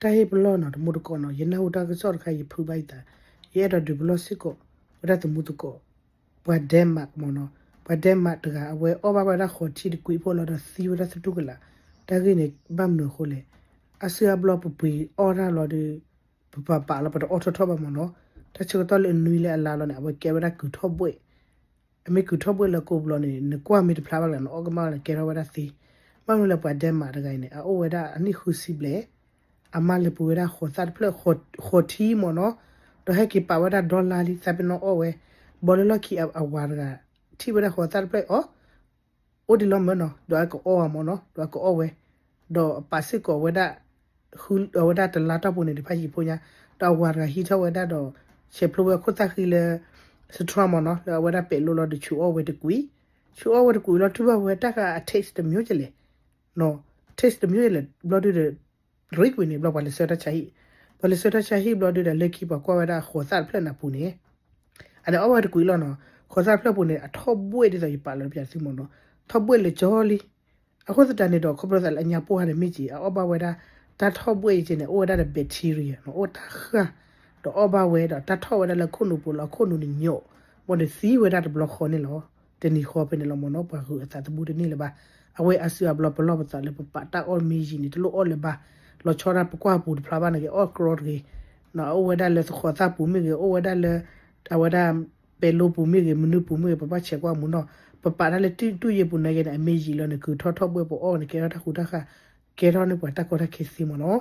တၢ်ဟ့ၣ်ပလီၢ်နီၤ တမူတကိးနီၤ ယနၢ်ဟူတၢ်ကစီၣ်တခါ ယဖုးဘၣ်ယသး, ယအဲၣ်ဒိးဒုးပလီၢ်စ့ၢ်ကီး ဝဲဒၣ်သမူသကိး, ပှၤဒဲမးမ့ၢ်နီၤ, ပှၤဒဲမးတဂၤ အဝဲအီၣ်ဘၣ်ဝဲဒၣ်ဃိးထံတကွံာ်ဖိလီၤဒီးသံဝဲဒၣ်သတူၢ်ကလာ်, တၢ်ဂ့ၢ်န့ၣ် ဘၣ်မနုၤအဃိလဲၣ်, အါစုအါဘျီပပှ့ၤအီၣ်တၢ်လီၤဒီး ပပာ်ပာ်လီၤ ပတအီၣ်ထီၣ်ထီၣ်ဘၣ်မ့ၢ်နီၤ, တၢ်ဆၢကတီၢ်လၢအနွံလၢအလါလီၤန့ၣ် အဝဲကဲဝဲဒၣ်ကုၤထီၣ်ဘှဲၣ် အမ့ၢ်ကုၤထီၣ်ဘှဲၣ်လၢကိးဘျီန့ၣ် နကွၢ်မ့ၢ်တဖျါဘၣ်လၢ နအီၣ်ကမၣ်လၢကဲထီၣ်ဝဲဒၣ်သ့, ဘၣ်မနုၤလၢပှၤဒဲမးတဂၤအံၤန့ၣ် အအိၣ်ဝဲဒၣ်အနံၣ်ဃုဆံဘျဲၣ်, အမါလဲၤပှ့ၤဝဲဒၣ်ဃိးသၣ်တဖျၢၣ် ဃိးထံမ့ၢ်နီၤ, ဒီးဟဲက့ၤပာ်ဝဲဒၣ်ဒီလါလံ သးပ့ၤနီၣ်အီၣ်ဝဲ, ဘီလၢလီၢ်ခံအဝၤတဂၤ ထံၣ်ဝဲဒၣ်ဃိးသၣ်တဖျၢၣ်အီၤ အိၣ်ဒံးလီၤမ့ၢ်နီၤ ဒီးအကအီၣ်အမ့ၢ်နီၤ ဒီးအကအီၣ်ဝဲ, ဒီးအပာ်စ့ၢ်ကီးဝဲဒၣ် ဃုအဝဲဒၣ်တလါတီၢ်ပူၤန့ၣ် တဖၣ်ယံၤဖိညါ, ဒီးအဝၤတဂၤဟံးထီၣ်ဝဲဒၣ်ဒီး ဆဲးဖျိဝဲခိၣ်သၣ်ဃံလၢ စထြီမ့ၢ်နီၤ လၢအဝဲဒၣ်ပဲာ်လိလီၤဒီးဆူအီၣ်ဝဲတကွံာ်, ဆူအီၣ်ဝဲတကွံာ်လီၤ တူၢ်ဘၣ်ဝဲတၢ်ဃာ်အ taste တမျိုးကလဲၣ်, နီၤ taste တမျိုးကလဲၣ် ဘျီဒုဒီး ရံကွံာ်န့ၣ် ဘျီပှၤလဲၤဆှၢတၢ်ဆါဟံၣ်, ပှၤလဲၤဆှၢတၢ်ဆါဟံၣ်ဘျီဒုဒီး လၢခံပှၤကွၢ်ဝဲဒၣ်ဃိးသၣ်တဖျၢၣ်နၢ်ပူၤန့ၣ် အန့ၣ်အီၣ်ဝဲတကွံာ်လီၤနီၤ, ဃိးသၣ်တဖျၢၣ်ပူၤန့ၣ် အထီၣ်ဘှဲၣ်ဒ်သိးယပာ်လီၤတပျးသုမ့ၢ်နီၤ, ထီၣ်ဘှဲၣ်လၢကၠီလံ, အဃိသတးန့ၣ်ဒီး ခီဖျိသးလၢအညါပှၢ်တမ့ၢ်က့ၤ အအီၣ်ဘၣ်ဝဲဒၣ် တၢ်ထီၣ်ဘှဲၣ်အံၤက့ၤန့ၣ် အိၣ်ဝဲဒၣ်ဒီး bacteria နီၤ အိၣ်တၢ်ဃၢ်, ဒီးအီၣ်ဘၣ်ဝဲဒီးတၢ်ထီၣ်ဝဲဒၣ်လၢခိၣ်နူာ်ပူၤလီၤ အခိၣ်နူာ်န့ၣ်ညိး, ဘၣ်ဒီးသံဝဲဒၣ်တဘျီဃီန့ၣ်လီၤ, တနံၤဃီဖဲန့ၣ်လီၤမ့ၢ်နီၤ ပှၤဂုၤအသးသမူတန့ၢ်လၢၤဘၣ်, အဝဲအါစုအါဘျီပလီၢ်ပသးလၢပပာ်တၢ်အီၣ်မ့ၢ်ယံၤန့ၣ် တလိၣ်အီၣ်လၢၤဘၣ်, လီၤဆီဒၣ်ပကွၢ်ပူၤတဖျါဘၣ်န့ၣ်က့ၤ အီၣ်ကြီတဂ့ၤ နီၤ အိၣ်ဝဲဒၣ်လၢသဃိးသၣ်ပူၤမ့ၢ်ဂ့ၤ အိၣ်ဝဲဒၣ်လၢ အဝဲဒၣ် ပဲၤလိပူၤမ့ၢ်ဂ့ၤ မနုၤပူၤမ့ၢ်ဂ့ၤ ပဘၣ်ဆဲးကွၢ်မူနီၤ, ပပာ်တၢ်လၢတူၢ်ယ့ၢ်ပူၤနာ်က့ၤန့ၣ် အမ့ၢ်ယံၤလီၤန့ၣ် ကုၤထီၣ်ထီၣ်ဘှဲၣ်ပအီၣ်န့ၣ် ကဲထီၣ်တၢ်ဃူတၢ်ဃာ်, ကဲထီၣ်န့ၢ်ပှၤတၢ်ကီတၢ်ခဲသ့မ့ၢ်နီၤ